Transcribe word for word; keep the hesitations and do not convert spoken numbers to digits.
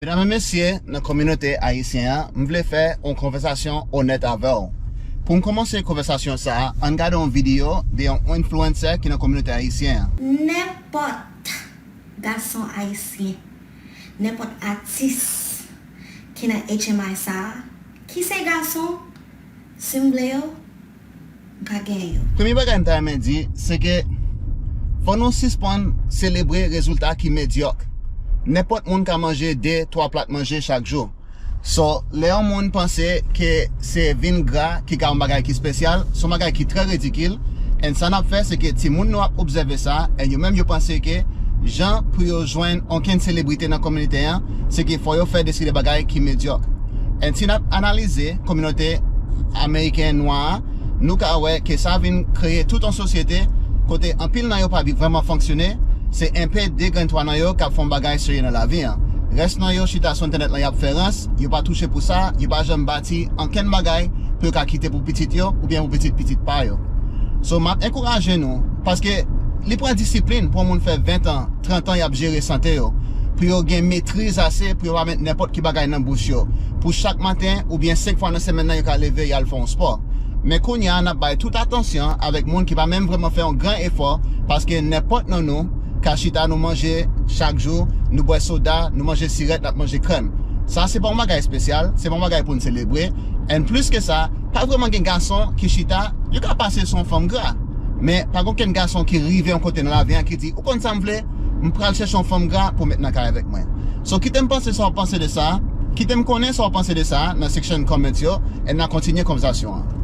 Medam e mesye, nan kominote ayisyen an, m vle fè yon konvèsasyon onèt avè w. Pou m kòmanse konvèsasyon sa a, ann gade yon videyo de yon influencer ki nan kominote ayisyen an. Nenpòt gason ayisyen, nenpòt atis ki nan H M I sa a, ki se gason, si m vle yo, m ka genyen yo. Premye bagay m ta renmen di, se ke fò nou sispann selebre rezilta ki medyòk. Nenpòt moun ka manje de, twa plat manje chak jou. So, lè yon moun panse ke se vin gra ki ka yon bagay ki espesyal, se yon bagay ki trè ridikil. And sa n ap fè, se ke timoun nou ap obsève sa, and yo menm yo panse ke jan pou yo jwenn onkenn selebrite nan kominote an, se ke fò yo fè de seri de bagay ki medyòk. And si n ap analize kominote ameriken nwa a, nou ka wè ke sa vin kreye tout yon sosyete kote anpil nan yo pa vrèman fonksyone, se enpe de grenn twa nan yo k ap fè yon bagay serye nan lavi an. Rès nan yo chita sou entènèt lan y ap fè rans, yo pa touche pou sa, yo pa janm bati ankenn bagay pou yo ka kite pou pitit yo oubyen pou pitit pitit pa yo. So, m ap ankouraje nou, paske li pran disiplin pou yon moun fè ven an, trant an y ap jere sante yo, pou yo gen metriz ase pou yo pa met nenpòt ki bagay nan bouch yo, pou chak maten oubyen senk fwa nan semèn nan yo ka leve y al fè yon spò. Men kounye a n ap bay tout atansyon avèk moun ki pa menm vrèman fè yon gran efò, paske nenpòt nan nou ka chita nou manje chak jou, nou bwè soda, nou manje sirèt, n ap manje krèm. Sa se pa yon bagay espesyal, se pa yon bagay pou n selebre. And plis ke sa, pa vrèman gen gason ki chita, yo ka pase sou yon fanm gra. Men pa gen okenn gason ki rive yon kote nan lavi an ki di, ou konn sa m vle, m pral chèche yon fanm gra pou met nan kay avèk mwen. So kite m panse sa w ap panse de sa, kite m konnen sa w ap panse de sa nan section comments yo, and n a kontinye konvèsasyon an.